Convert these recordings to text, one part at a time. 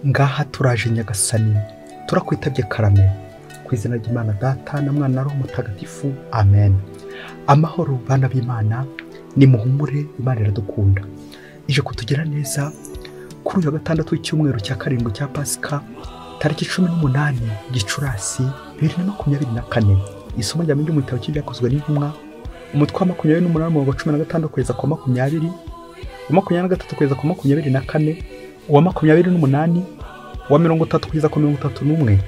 Ngaha turaje Nyagasani, turakwitabye karame, ku izina ry'Imana Data na Mwana na Roho Mutagatifu, amen. Amahoro bana b'Imana, nimuhumure, Imana iradukunda, ije kutugira neza kuri uyu wa gatandatu w'icyumweru cya karindwi cya Pasika, tariki 18 Gicurasi 2024. Isomo rya mbere mu gitabo cy'Ibyakozwe n'Intumwa, umutwe wa 28 umurongo 16 kugeza ku 20, wa 23 kugeza ku 24, uwa 28, uwa 30 kugeza ku 31.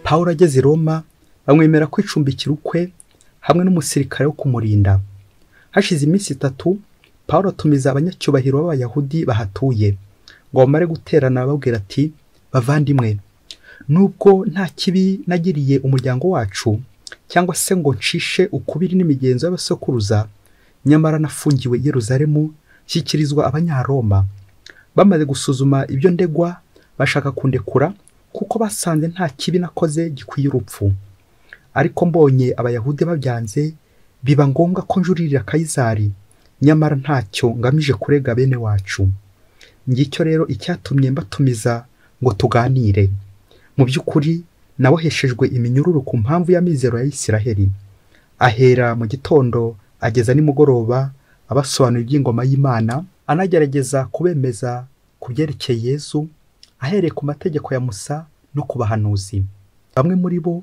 Pawulo ageze i Roma bamwemera kwicumbikira ukwe hamwe n'umusirikare wo kumurinda. Hashize iminsi 3 Pawulo atumiza abanyacyubahiro b'Abayahudi bahatuye ngo bamare guterana, ababwira ati: bavandimwe, nubwo nta kibi nagiriye umuryango wacu cyangwa se ngo ncishe ukubiri n'imigenzo y'abasokuruza, nyamara nafungiwe i Yerusalemu nshyikirizwa Abanyaroma. Bamaze gusuzuma ibyo ndegwa bashaka kundekura, kuko basanze nta kibi nakoze gikwiye urupfu. Ariko mbonye Abayahudi babyanze, biba ngombwa ko njuririra Kayizari, nyamara ntacyo ngamije kurega bene wacu. Ngicyo rero icyatumye mbatumiza ngo tuganire. Mu by'ukuri naboheshejwe iminyururu ku mpamvu y'amizero ya Isiraheli. Ahera mu gitondo ageza nimugoroba abasobanura iby'ingoma y'Imana, anagerageza kubemeza ku byerekeye Yesu, ahereye ku mategeko ya Musa no ku bahanuzi. Bamwe muri bo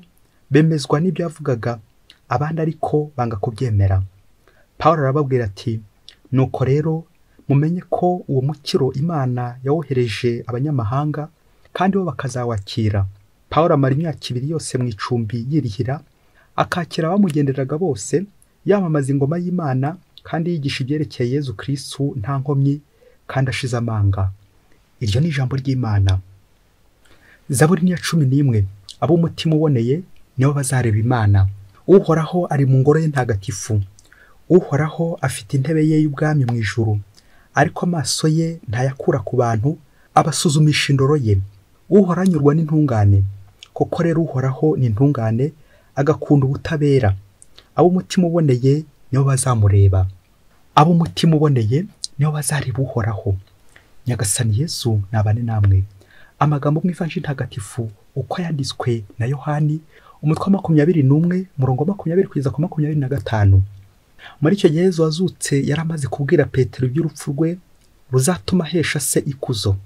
bemezwa n'ibyo yavugaga, abandi ariko banga kubyemera. Pawulo arababwira ati: nuko rero mumenye ko uwo mukiro Imana yawohereje abanyamahanga, kandi bo bakazawakira. Pawulo amara imyaka 2 yose mu icumbi yirihira, akakira abamugenderaga bose, yamamaza ingoma y'Imana kandi yigisha ibyerekeye Yesu Kristo nta nkomyi kandi ashize amanga. Iryo ni ijambo ry'Imana. Zaburi ni ya 11. Abo umutima uboneye nibo bazareba Imana. Uhoraho ari mu ngoro ye ntagatifu. Uhoraho afite intebe ye y'ubwami mu ijuru, ariko amaso ye ntayakura ku bantu, abasuzumisha indoro ye. Uhoraho anyurwa n'intungane, koko rero Uhoraho ni intungane, agakunda ubutabera. Abo umutima uboneye nibo bazamureba. Abo umutima uboneye nibo bazareba Uhoraho. Nyagasani Yesu nabane namwe. Amagambo mu Ivanjiri ntagatifu uko yanditswe na Yohani, umutwe wa 21 umurongo 20 kugeza ku 25. Muri icyo gihe Yesu wazutse yari amaze kubwira Petero iby'urupfu rwe ruzatuma ahesha se ikuzo.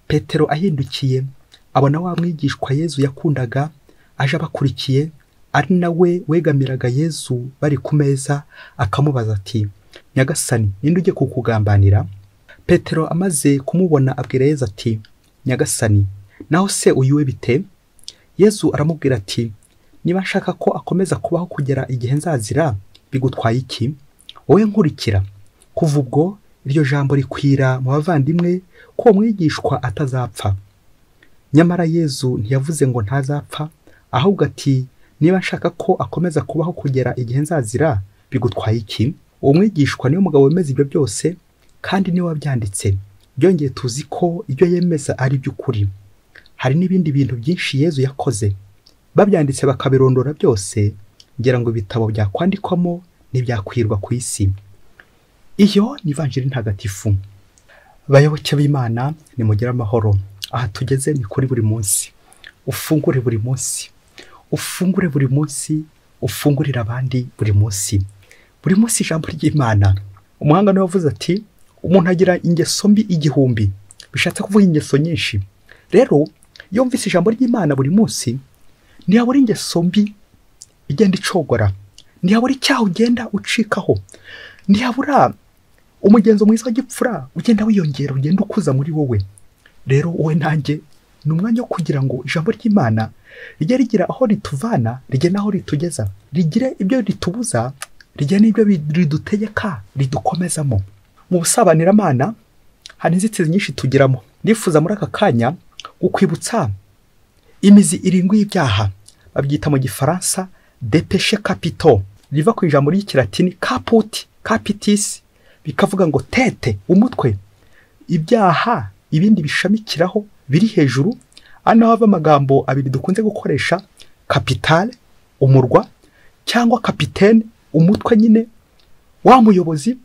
Petero ahindukiye abona wa mwigishwa Yesu yakundaga aje abakurikiye, ari nawe wegamiraga Yesu bari ku meza, akamubaza ati: Nyagasani, ninde ujye kukugambanira? Petero amaze kumubona abwira Yesu ati: Nyagasani, naho se uyu we bite? Yesu aramubwira ati: niba nshaka ko akomeza kubaho kugera igihe nzazira, bigutwaye iki? Wowe nkurikira. Kuva ubwo iryo jambo rikwira mu bavandimwe ko uwo mwigishwa atazapfa. Nyamara Yesu ntiyavuze ngo ntazapfa, ahubwo ati: niba nshaka ko akomeza kubaho kugera igihe nzazira, bigutwaye iki? Uwo mwigishwa niwe mugabo wemeza ibyo byose, kandi niwe wabyanditse. Byongeye tuzi ko ibyo yemeza ari iby'ukuri. Hari n'ibindi bintu byinshi Yesu yakoze, babyanditse bakabirondora byose, ngira ngo ibitabo byakwandikwamo ntibyakwirwa ku isi. Iyo ni Ivanjiri ntagatifu. Bayoboke b'Imana, nimugire amahoro. Aha tugeze ni kuri buri munsi. Ufungure buri munsi, ufungure buri munsi, ufungurira abandi buri munsi. Buri munsi ijambo ry'Imana. Umuhanga niwe wavuze ati: umuntu agira ingeso mbi 1000, bishatse kuvuga ingeso nyinshi. Rero iyo mvise ijambo ry'Imana buri munsi, ntiyabura ingeso mbi igenda icogora, ntiyabura icyaha ugenda ucikaho, ntiyabura umugenzo mwiza w'igipfura ugenda wiyongera, ugenda ukuza muri wowe. Rero wowe nanjye ni umwanya wo kugira ngo ijambo ry'Imana rijye rigira aho rituvana, rijye n'aho ritugeza, rigire ibyo ritubuza, rijye n'ibyo ridutegeka, ridukomezamo. Mu busabaniramana hari inzitizi nyinshi tugiramo. Nifuza muri aka kanya gukwibutsa imizi 7 y'ibyaha, babyita mu Gifaransa des péchés capitaux, riva ku ijambo ry'Ikilatini caput, capitis, bikavuga ngo tete, umutwe. Ibyaha ibindi bishamikiraho biri hejuru. Hano hava amagambo abiri dukunze gukoresha: capitale, umurwa, cyangwa capitaine, umutwe nyine wa muyobozi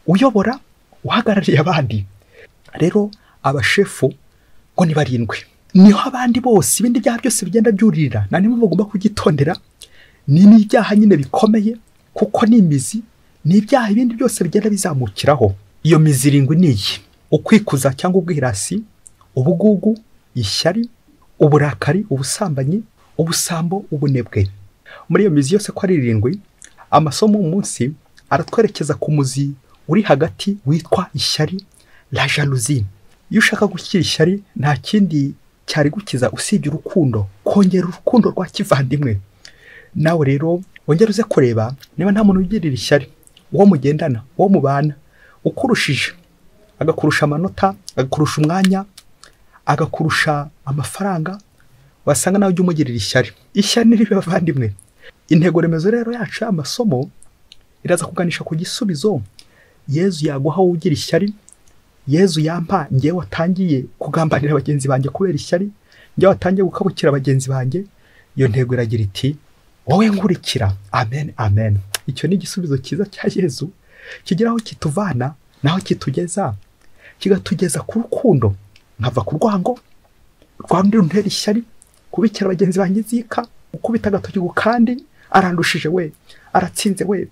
uyobora uhagarariye abandi. Rero abashefu ngo ni 7. Niho abandi bose ibindi byaha byose bigenda byuririra, na niyo bagomba kugitondera. Ni n'ibyaha nyine bikomeye kuko ni imizi, ni ibyaha ibindi byose bigenda bizamukiraho. Iyo mizi irindwi ni iyi: ukwikuza cyangwa ubwirasi, ubugugu, ishyari, uburakari, ubusambanyi, ubusambo, ubunebwe. Muri iyo mizi yose ko ari irindwi, amasomo umunsi aratwerekeza ku muzi uri hagati witwa ishyari, la jalousie. Iyo ushaka gushyira ishyari nta kindi cyari gukiza usibye urukundo, kongera urukundo rwa kivandimwe. Nawe rero wongera uze kureba niba nta muntu ugirira ishyari, uwo mugendana, uwo mubana, ukurushije, agakurusha amanota, agakurusha umwanya, agakurusha amafaranga, wasanga nawe ujya umugirira ishyari. Ishyari ni ribi bavandimwe. Intego remezo rero yacu y'amasomo iraza kuganisha ku gisubizo Yezu yaguha wowe ugira ishyari. Yezu yampa njyewe watangiye kugambanira bagenzi banjye kubera ishyari, njyewe watangiye gukabukira bagenzi banjye. Iyo ntego iragira iti: wowe nkurikira. Amen, amen. Icyo ni igisubizo cyiza cya Yezu kigira aho kituvana naho kitugeza, kigatugeza ku rukundo. Nkava ku rwango rwa rundi runtera ishyari, kubikira bagenzi banjye inzika, ukubita agatoki kandi arandushije we, aratsinze we,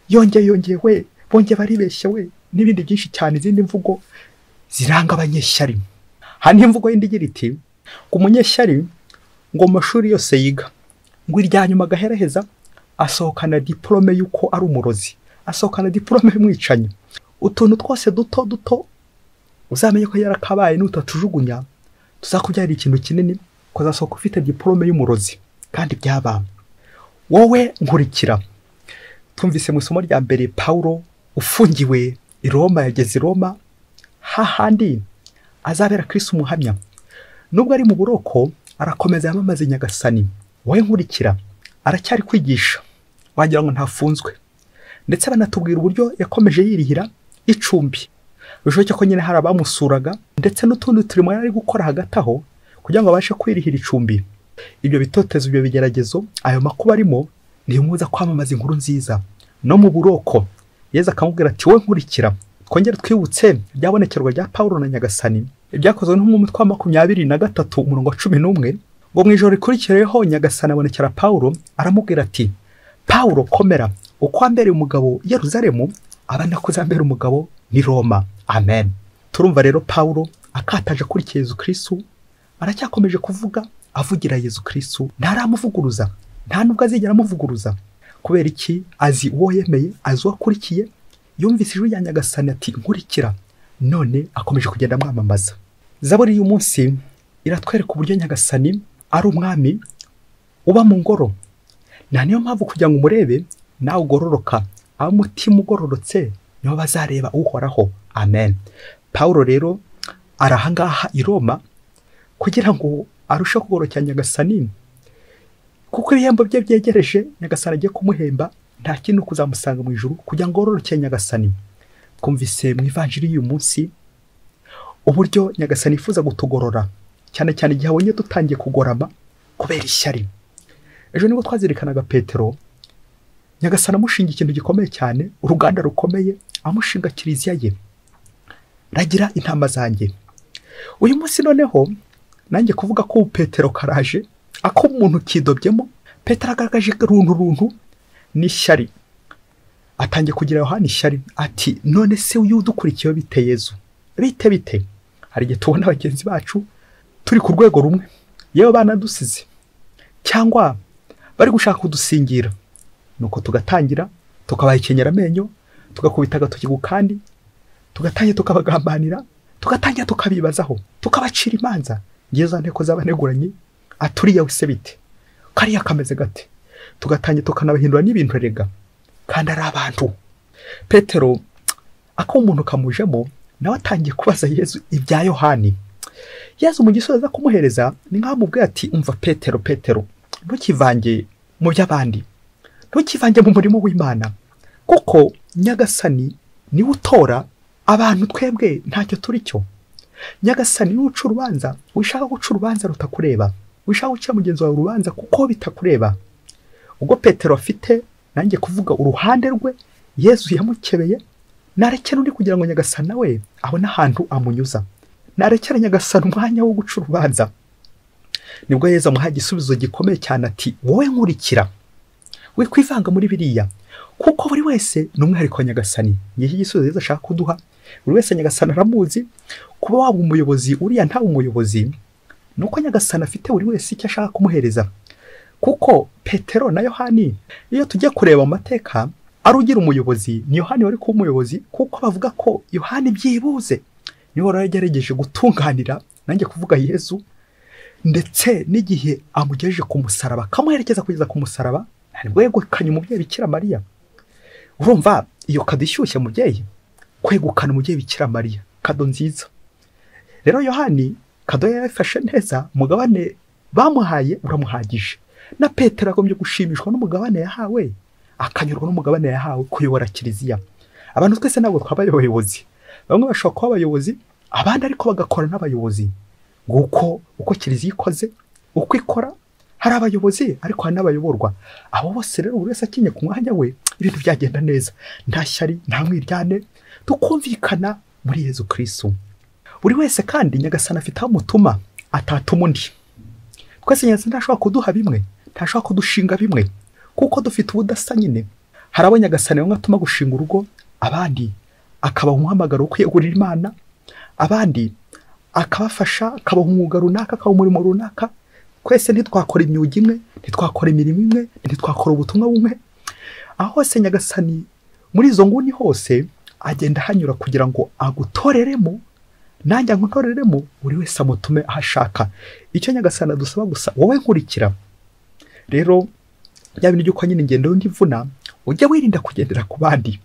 yongeye we, bongeye baribeshye we, n'ibindi byinshi cyane, izindi mvugo ziranga abanyeshyari. Hano imvugo yindi igira iti: ku munyeshyari ngo mu mashuri yose yiga, ngo irya nyuma agaheraheza asohokana diplome y'uko ari umurozi, asohokana diplome y'umwicanyi. Utuntu twose duto duto uzamenye ko yarakabaye, nutatujugunya tuzakubyarira ikintu kinini, kuzasohoka ufite diplome y'umurozi. Kandi byaba wowe nkurikira. Twumvise mu isomo rya mbere Paulo ufungiwe i Roma, yageze i Roma hahandi azabera Kristo umuhamya. Nubwo ari mu buroko arakomeza yamamaze Nyagasani. Wowe nkurikira, aracyari kwigisha, wagira ngo ntafunzwe. Ndetse banatubwira uburyo yakomeje yirihira icumbi, bishoboke ko nyine hari abamusuraga, ndetse n'utundi turimo yari gukora hagati aho kugira ngo abashe kwirihira icumbi. Ibyo bitotezo, ibyo bigeragezo, ayo makuba arimo, ntibimubuza kwamamaza inkuru nziza no mu buroko. Yezu akamubwira ati: wowe nkurikira. Twongere twibutse ryabonekerwa rya Paulo na Nyagasani, ibyakozwe n'umutwe wa 23 umurongo wa 11, ngo mu ijoro rikurikiyeho Nyagasani abonekera Paulo aramubwira ati: Paulo komera, uko wambereye umugabo i Yerusalemu aba nakuzambera umugabo ni Roma. Amen. Turumva rero Paulo akataje akurikiye Yezu Kristo, aracyakomeje kuvuga avugira Yezu Kristo, ntaramuvuguruza, nta nubwo azigera amuvuguruza. Kubera iki? Azi uwo yemeye, azi uwo akurikiye. Yumvise ijwi rya Nyagasani ati: nkurikira. None akomeje kugenda amwamamaza. Zaburi y'uyu munsi iratwereka uburyo Nyagasani ari umwami uba mu ngoro. Na niyo mpamvu kugira ngo umurebe nawe ugororoka, aho umutima ugororotse niho bazareba Uhoraho. Amen. Paulo rero arahangaha i Roma kugira ngo arusheho kugororokera Nyagasani, kuko ibihembo bye byegereje. Nyagasani agiye kumuhemba, nta kintu kuzamusanga mu ijuru kugira ngo agororokere Nyagasani. Twumvise mu ivanjiri y'uyu munsi uburyo Nyagasani yifuza gutugorora, cyane cyane igihe abonye dutangiye kugorama kubera ishyari. Ejo nibwo twazirikanaga Petero, Nyagasani amushinga ikintu gikomeye cyane, uruganda rukomeye, amushinga kiliziya ye, ragira intama zanjye. Uyu munsi noneho nanjye kuvuga ko Petero karaje, ako umuntu kidobyemo, Petero agaragaje runtu n'ishyari. Atangiye kugira Yohana ishyari ati: none se uyu udukurikiye bite Yezu? Bite bite? Hari igihe tubona bagenzi bacu turi ku rwego rumwe, yewe banadusize cyangwa bari gushaka kudusingira, nuko tugatangira tukabahekenyera amenyo, tugakubita agatoki kandi tugatangira tukabagambanira, tugatangira tukabibazaho, tukabacira imanza. Ngiye za nteko z'abaneguranye, aturiye wese bite, kariya kameze gate, tugatangira tukanabahindura n'ibintu rega, kandi ari abantu. Petero ako umuntu kamujemo, nawe atangiye kubaza Yezu ibya Yohani. Yezu mu gisubizo aza kumuhereza ni nkaho amubwiye ati: umva Petero, Petero, ntukivange mu by'abandi, ntukivange mu murimo w'Imana, kuko Nyagasani niwe utora abantu, twebwe ntacyo turi cyo. Nyagasani niwe uca urubanza, wishaka guca urubanza rutakureba, wishaka guca mugenzi wawe urubanza kuko bitakureba. Ubwo Petero afite nanjye kuvuga uruhande rwe, Yezu yamukebeye, narekera undi kugira ngo Nyagasani nawe abone ahantu amunyuza, narekera Nyagasani umwanya wo guca urubanza. Nibwo Yezu amuha igisubizo gikomeye cyane ati wowe nkurikira, we kwivanga muri biriya, kuko buri wese ni umwihariko wa Nyagasani. Ngiki igisubizo Yezu ashaka kuduha. Buri wese Nyagasani aramuzi. Kuba waba umuyobozi uriya ntawe umuyobozi, nuko Nyagasani afite buri wese icyo ashaka kumuhereza. Kuko Petero na Yohani, iyo tujya kureba amateka, ari ugira umuyobozi ni Yohani wari kuba umuyobozi, kuko bavuga ko Yohani byibuze niwe wari yagerageje gutunganira, nanjye kuvuga Yezu, ndetse n'igihe amugejeje ku musaraba akamuherekeza kugeza ku musaraba, nibwo yegukanye umubyeyi Bikira Mariya. Urumva iyo kado ishyushye mubyeyi, kwegukana umubyeyi Bikira Mariya, kado nziza. Rero Yohani kado yayifashe neza, umugabane bamuhaye uramuhagije. Na Petero agombye gushimishwa n'umugabane yahawe, akanyurwa n'umugabane yahawe kuyobora kiliziya. Abantu twese ntabwo twabaye abayobozi, bamwe bashobora kuba abayobozi, abandi ariko bagakora n'abayobozi. Nguko uko kiliziya ikoze, uko ikora, hari abayobozi ariko hari n'abayoborwa. Abo bose rero buri wese akinye ku mwanya we, ibintu byagenda neza, nta shyari, nta mwiryane, tukumvikana muri Yezu Kristo. Buri wese kandi Nyagasani afite aho amutuma atatuma undi. Twese Nyagasani ntashobora kuduha bimwe, ntashobora kudushinga bimwe, kuko dufite ubudasa nyine. Hari abo Nyagasani bamwe atuma gushinga urugo, abandi akabaha umuhamagaro wo kwiyegurira Imana, abandi akabafasha akabaha umwuga runaka, akabaha umurimo runaka. Twese ntitwakora imyuga imwe, ntitwakora imirimo imwe, ntitwakora ubutumwa bumwe. Aho hose Nyagasani muri izo nguni hose agenda hanyura kugira ngo agutoreremo, nanjye angutoreremo, buri wese amutume aho ashaka. Icyo Nyagasani adusaba gusa, wowe nkurikira. Rero bya bintu by'uko nyine ingendo y'imvuna, ujye wirinda kugendera ku bandi,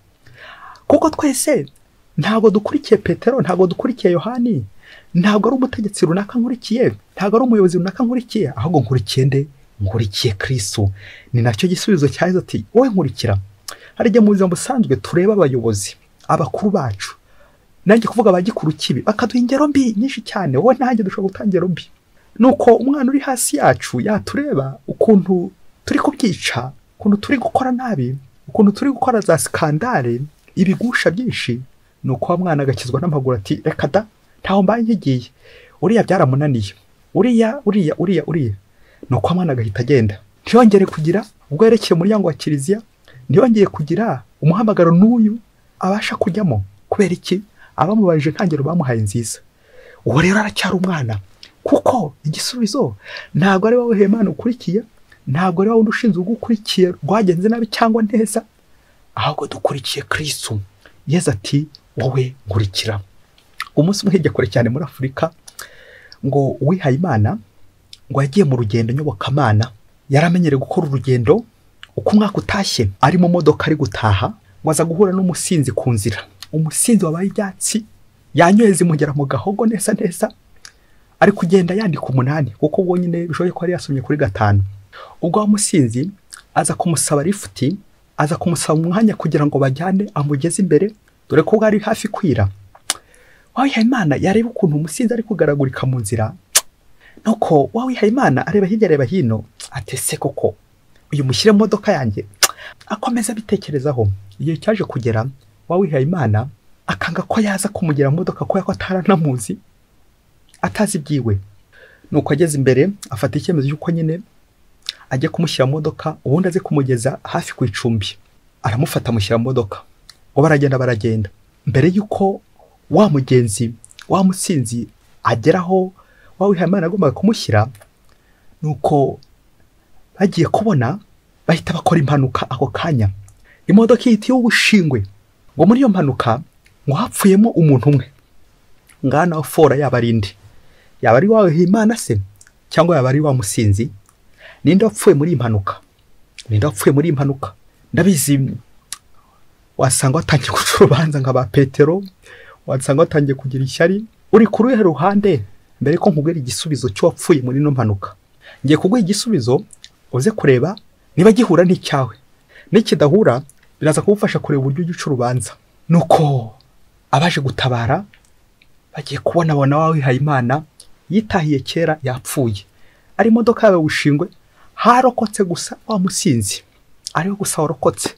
kuko twese ntabwo dukurikiye Petero, ntabwo dukurikiye Yohani, ntabwo ari umutegetsi runaka nkurikiye, ntabwo ari umuyobozi runaka nkurikiye, ahubwo nkurikiye nde? Nkurikiye Kristo. Ni nacyo gisubizo cya Yezu ati wowe nkurikira. Hari igihe mu buzima busanzwe tureba abayobozi, abakuru bacu, nanjye kuvuga abagikuru kibi, bakaduha ingero mbi nyinshi cyane. Wowe nanjye dushobora gutanga ingero mbi. Nuko umwana uri hasi yacu yatureba ukuntu turi kubyica, ukuntu turi gukora nabi, ukuntu turi gukora za skandale, ibigusha byinshi, nuko wa mwana agakizwa n'amaguru ati reka da, ntaho mbaye nkigiye, uriya byaramunaniye, uriya uriya uriya uriya. Nuko wa mwana agahita agenda, ntiyongere kugira ubwo yerekeye umuryango wa kiliziya, ntiyongeye kugira umuhamagaro n'uyu abasha kujyamo. Kubera iki? Abamubarije ntangero bamuhaye nziza. Uwo rero aracyari umwana, kuko igisubizo ntabwo ari wowe Imana ukurikiye, ntabwo ari wowe ushinzwe ugukurikiye rwagenze nabi cyangwa neza, ahubwo dukurikiye Kristo. Yezu ati wowe nkurikira. Umunsi umwe hirya kure cyane muri Afurika, ngo uwihaye Imana ngo yagiye mu rugendo nyobokamana, yaramenyereye gukora urugendo uko umwaka utashye, ari mu modoka ari gutaha, ngo aza guhura n'umusinzi ku nzira. Umusinzi wabaye ibyatsi, yanyoye zimugera mu gahogo neza neza, ari kugenda yandika 8, kuko ubwo nyine bishoboye ko yari yasomye kuri 5. Ubwo wa musinzi aza kumusaba lifuti, aza kumusaba umwanya kugira ngo bajyane amugeze imbere, dore ko bwari hafi kwira. Wawihaye Imana yareba ukuntu umusinzi ari kugaragurika mu nzira, nuko wawihaye Imana areba hirya areba hino, atese koko uyu mushyire mu modoka yanjye. Akomeza abitekerezaho. Igihe cyaje kugera, wawihaye Imana akanga ko yaza kumugera mu modoka kubera ko ataranamuzi, atazi ibyiwe. Nuko ageze imbere afata icyemezo cy'uko nyine ajya kumushyira mu modoka, ubundi aze kumugeza hafi ku icumbi. Aramufata amushyira mu modoka, ngo baragenda baragenda. Mbere y'uko wa mugenzi wa musinzi ageraho wawihaye Imana agombaga kumushyira, nuko bagiye kubona bahita bakora impanuka ako kanya. Imodoka ihita y'ubushingwe. Ngo muri iyo mpanuka ngo hapfuyemo umuntu umwe. Ngana fora yaba ari inde? Yaba ari wawihaye Imana se cyangwa yaba ari wa musinzi? Ninde wapfuye muri impanuka? Ninde wapfuye muri impanuka? Ndabizi wasanga watangiye guca urubanza nka ba Petero, wasanga watangiye kugira ishyari. Uri ku ruhe ruhande? Mbere ko nkubwira igisubizo cy'uwapfuye muri ino mpanuka, ngiye kuguha igisubizo uze kureba niba gihura n'icyawe. Nikidahura biraza kugufasha kureba uburyo ugica urubanza. Nuko abaje gutabara bagiye kubona bona wawihaye Imana yitahiye kera yapfuye, ari imodoka yawe bushingwe, harokotse gusa wa musinzi, ariwe gusa warokotse,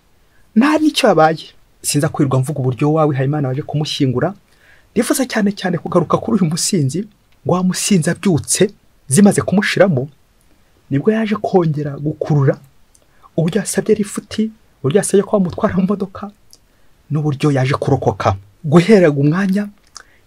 nta n'icyo yabaye. Sinza kwirwa mvuga uburyo wawihaye Imana baje kumushyingura. Ndifuza cyane cyane kugaruka kuri uyu musinzi. Ngo wa musinzi abyutse Zimaze kumushiramo nibwo yaje kongera gukurura uburyo yasabye rifuti, uburyo yasabye ko bamutwara mu modoka, n'uburyo yaje kurokoka. Guhera umwanya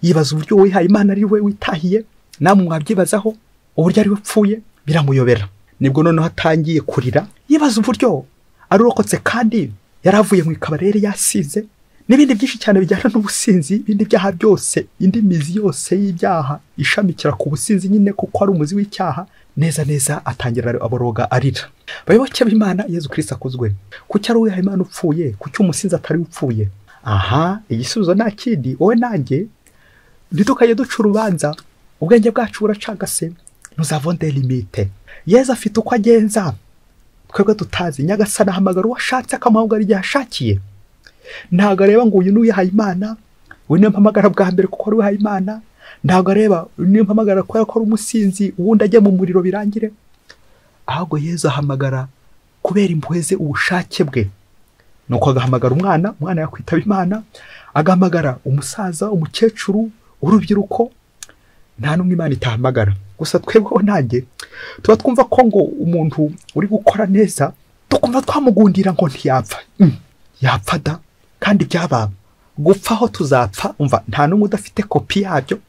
yibaza uburyo wihaye Imana ari we witahiye, namwe mwabyibazaho uburyo ari we upfuye, biramuyobera. Nibwo noneho atangiye kurira yibaza uburyo arurokotse kandi yaravuye mu ikabarere yasize, n'ibindi byinshi cyane bijyana n'ubusinzi, ibindi byaha byose, indi mizi yose y'ibyaha ishamikira ku businzi nyine, kuko ari umuzi w'icyaha. Neza neza atangira aboroga arira. Bayoboke b'Imana, Yezu Kristo akuzwe. Kuki ari uwihaye Imana upfuye? Kuki umusinzi atari upfuye? Aha, igisubizo nta kindi, wowe nanjye ntitukajye duca urubanza, ubwenge bwacu buracagase, nous avons des limites. Yezu afite uko agenza twebwe tutazi. Nyagasani ahamagara uwo ashatse, akamuhamagara igihe ashakiye. Ntabwo areba ngo uyu n'uwihaye Imana, uyu niyo mpamagara bwa mbere kuko ari uwihaye Imana. Ntabwo areba uyu niyo mpamagara kubera ko ari umusinzi, uwundi ajye mu muriro birangire. Ahubwo Yezu ahamagara kubera impuhwe ze, ubushake bwe. Nuko agahamagara umwana, umwana yakwitaba Imana, agahamagara umusaza, umukecuru, urubyiruko, nta n'umwe Imana itahamagara. Gusa twebwe nanjye tuba twumva ko ngo umuntu uri gukora neza tukumva twamugundira ngo ntiyapfa. Yapfa da, kandi byaba gupfa aho tuzapfa, umva nta n'umwe udafite kopi yabyo.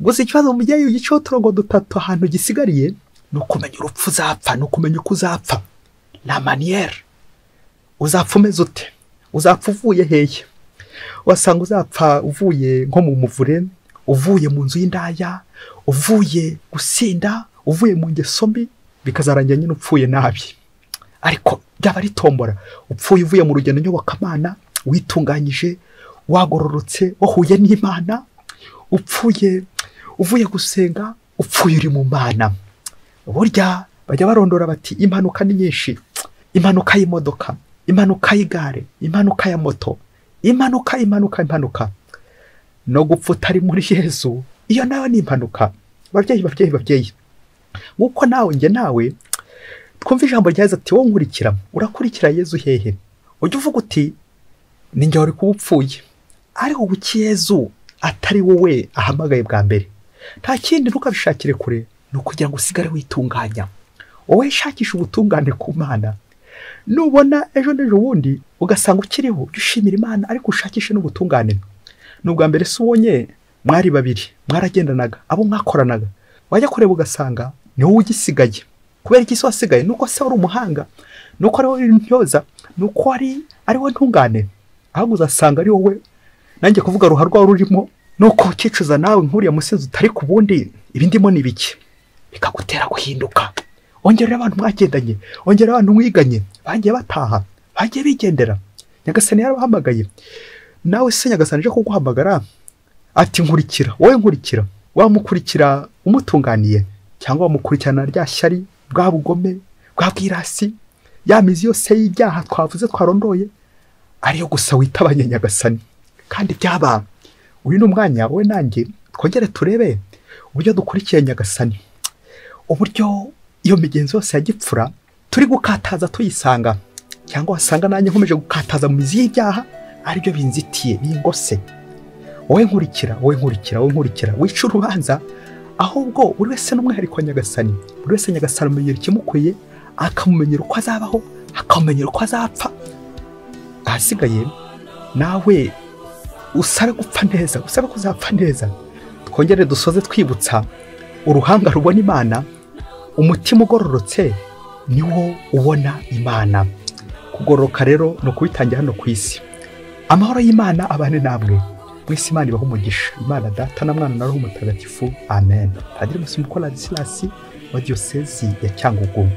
Gusa ikibazo umubyeyi ugiceho uturongo dutatu ahantu gisigariye ni ukumenya urupfu uzapfa, ni ukumenya uko uzapfa, la manière. Uzapfa umeze ute? Uzapfa uvuye hehe? Wasanga uzapfa uvuye nko mu muvure, uvuye mu nzu y'indaya, uvuye gusinda, uvuye mu ngeso mbi, bikazarangira nyine upfuye nabi. Ariko byaba ari tombora, upfuye uvuye mu rugendo nyobokamana, witunganyije, wagororotse, wahuye n'Imana, upfuye uvuye gusenga, upfuye uri mu Mana. Burya bajya barondora bati impanuka ni nyinshi, impanuka y'imodoka, impanuka y'igare, impanuka ya moto, impanuka, impanuka, impanuka. No gupfa utari muri Yezu, iyo nawe ni impanuka. Babyeyi, babyeyi, babyeyi, nkuko nawe njye nawe twumva ijambo rya Yezu ati wowe nkurikira, urakurikira Yezu hehe? Ujya uvuga uti ni njye wari kuba upfuye, ariko kuki Yezu atari wowe ahamagaye bwa mbere? Nta kindi, ntukabishakire kure, ni ukugira ngo usigare witunganya. Wowe shakisha ubutungane ku Mana. Nubona ejo n'ejo bundi ugasanga ukiriho, ujye ushimira Imana, ariko ushakishe n'ubutungane. Ni ubwa mbere se ubonye mwari babiri, mwaragendanaga, abo mwakoranaga, wajya kureba ugasanga ni wowe ugisigaye. Kubera iki se wasigaye? Nuko se wari umuhanga, nuko ari wowe intyoza, nuko ari wowe ntungane. Ahubwo uzasanga ari wowe, nanjye kuvuga ruharwa rurimo, nuko ukicuza nawe nk'uriya musinzi utari ku bundi, ibi ndimo ni biki, bikagutera guhinduka. Ongerera abantu mwagendanye, ongerera abantu mwiganye, bagiye bataha, bagiye bigendera. Nyagasani yarabahamagaye. Nawe se Nyagasani aje kuguhamagara ati nkurikira, wowe nkurikira, wamukurikira umutunganiye cyangwa wamukurikirana rya shyari, bwa bugome, bwa bwirasi, ya mizi yose y'ibyaha twavuze twarondoye, ariyo gusa witabanye Nyagasani. Kandi byaba uyu ni umwanya wowe nanjye twongere turebe uburyo dukurikiye Nyagasani, uburyo iyo migenzo yose ya gipfura turi gukataza tuyisanga, cyangwa wasanga nanjye nkomeje gukataza mu mizi y'ibyaha aribyo binzitiye, bingose. Wowe nkurikira, wowe nkurikira, wowe nkurikira, wica urubanza. Ahubwo buri wese n'umwihariko wa Nyagasani, buri wese Nyagasani amenyera ikimukwiye, akamumenyera uko azabaho, akamumenyera uko azapfa. Ahasigaye nawe usabe gupfa neza, usabe kuzapfa neza. Twongere dusoze twibutsa uruhanga rubona Imana, umutima ugororotse niwo ubona Imana. Kugororoka rero ni ukubitangira hano ku isi. Amahoro y'Imana abane namwe mwese. Imana ibahe umugisha. Imana Data na Mwana na Roho Mutagatifu. Amen. Padiri Musumbukora Ladislas wa Diyosezi ya Cyangugu.